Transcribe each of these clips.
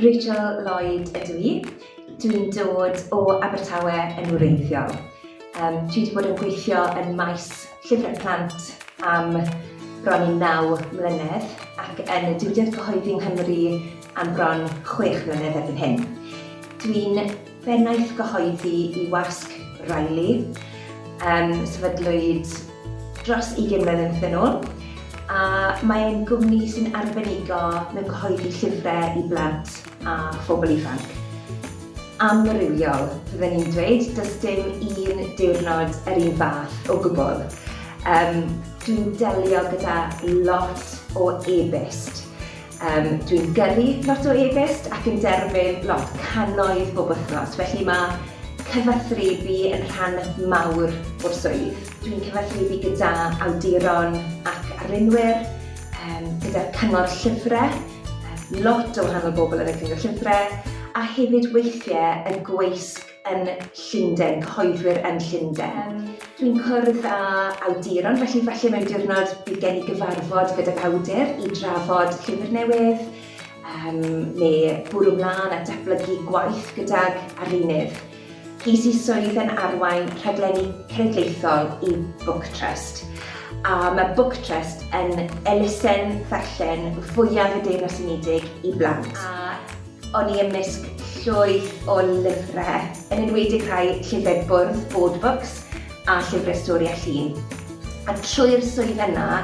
Rachel Lloyd ydw i. Dwi'n dod o Abertawe yn wreiddiol. Um, dwi wedi bod yn gweithio yn maes llyfrau plant am bron i naw mlynedd ac yn y diwydiant cyhoeddi yng Nghymru am bron chwech mlynedd erbyn hyn. Dwi'n bennaeth gyhoeddi i Wasg Riley, um, sefydlwyd dros 20 mlynedd yn ôl, a mae'n gwmni sy'n arbenigo mewn cyhoeddi llyfrau i blant a phobl ifanc. Amrywiol, fydden ni'n dweud, does dim un diwrnod yr un fath o gwbl. Um, dwi'n delio gyda lot o e-byst. Um, dwi'n gyrru lot o e-byst ac yn derbyn lot, cannoedd bob wythnos, felly mae cyfathrebu yn rhan mawr o'r swydd. Dwi'n cyfathrebu gyda awduron ac arlunwyr, um, gyda'r cyngor llyfrau, lot o wahanol bobl yn y cyngor llyfrau, a hefyd weithiau y gweisg yn Llundain, cyhoeddwyr yn Llundain. Dwi'n cwrdd â awduron, felly falle mewn diwrnod bydd gen i gyfarfod gydag awdur i drafod llyfr newydd, um, neu bwrw mlaen a datblygu gwaith gydag arlunydd. Ges i swydd yn arwain rhaglenni cenedlaethol i Book Trust. A mae Book Trust yn elusen ddarllen fwyaf y Deyrnas Unedig i blant. A O'n i ymysg llwyth o lyfrau, yn enwedig rhai llyfrau bwrdd, board books, a llyfrau stori a llun. A trwy'r swydd yna,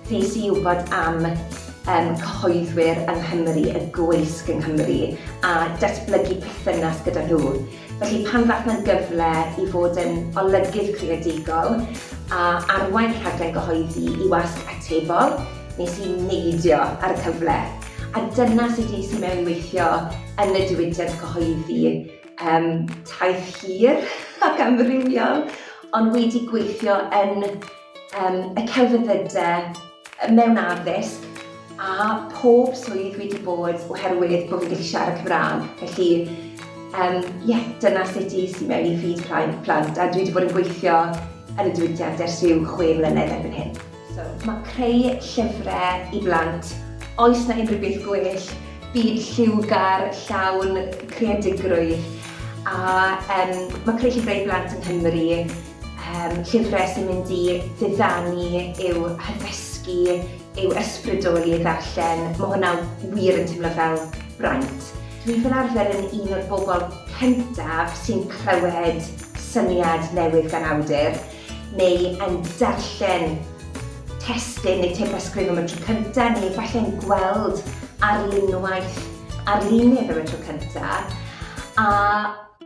ddes i wybod am um, cyhoeddwyr yng Nghymru, y gweisg yng Nghymru, a datblygu perthynas gyda nhw. Felly pan ddaeth 'na gyfle i fod yn olygydd creadigol a arwain rhaglen gyhoeddi i wasg atebol, nes i neidio ar y cyfle. A dyna sut es i mewn i weithio yn y diwydiant cyhoeddi. Um, taith hir ac amrywiol, ond wedi gweithio yn um, y celfyddydau, mewn addysg, a pob swydd wedi bod oherwydd bod fi'n gallu siarad Cymraeg. Felly, um, yeah, dyna sut es i mewn i fyd plant, a dwi wedi bod yn gweithio yn y diwydiant ers rhyw chwe mlynedd erbyn hyn. So, mae creu llyfrau i blant, oes na unrhyw beth gwell, byd lliwgar, llawn creadigrwydd, a um, mae creu llyfrau i blant yng Nghymru, um, llyfrau sy'n mynd i ddiddanu i'w haddysgu, i'w ysbrydoli i ddarllen, mae hwnna wir yn teimlo fel braint. Dwi fel arfer yn un o'r bobl cyntaf sy'n clywed syniad newydd gan awdur, neu yn darllen testun neu teipysgrif am y tro cyntaf, neu efallai'n gweld arlunwaith arlunydd am y tro cyntaf. A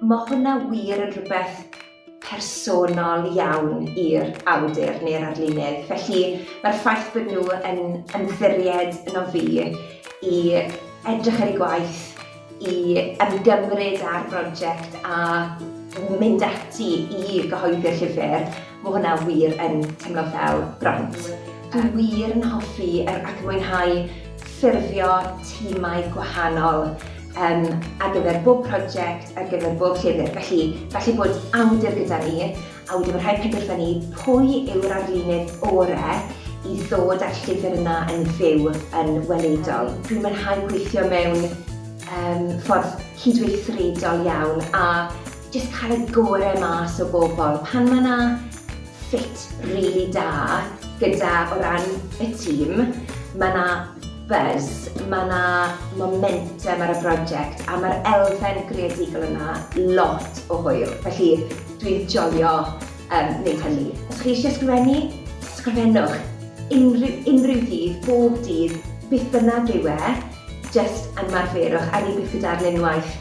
mae hwnna wir yn rhywbeth personol iawn i'r awdur neu'r arlunydd. Felly mae'r ffaith bod nhw yn ymddiried yno fi i edrych ar eu gwaith, i ymgymryd â'r brosiect a mynd ati i gyhoeddi'r llyfr, mae hwnna wir yn teimlo fel braint. Dwi wir yn hoffi er, ac yn mwynhau ffurfio tîmau gwahanol um, ar gyfer bob prosiect, ar gyfer bob llyfr. Felly, falle bod awdur gyda ni, A wedyn mae rhaid penderfynu pwy yw'r arlunydd ore i ddod â'r llyfr yna yn fyw, yn weledol. Dwi'n mwynhau gweithio mewn um, ffordd cydweithredol iawn a jyst cael y gore mas o bobl. Pan mae yna fit really da gyda o ran y tîm, mae yna buzz, mae yna momentum ar y brosiect a mae'r elfen greadigol yna lot o hwyl. Felly Dwi'n joio um, wneud hynny. Os chi eisiau ysgrifennu, ysgrifennwch. Unrhyw, unrhyw ddydd, bob dydd, beth bynnag yw e, just ymarferwch, ar un beth gyda'r unwaith,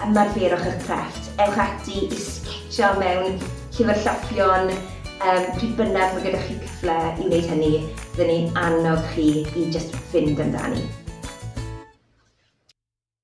ymarferwch eich crefft. Ewch ati i sgetsio mewn llyfr lloffion, um, pryd bynnag mae gyda chi cyfle i wneud hynny, byddwn ni'n annog chi i just fynd amdani.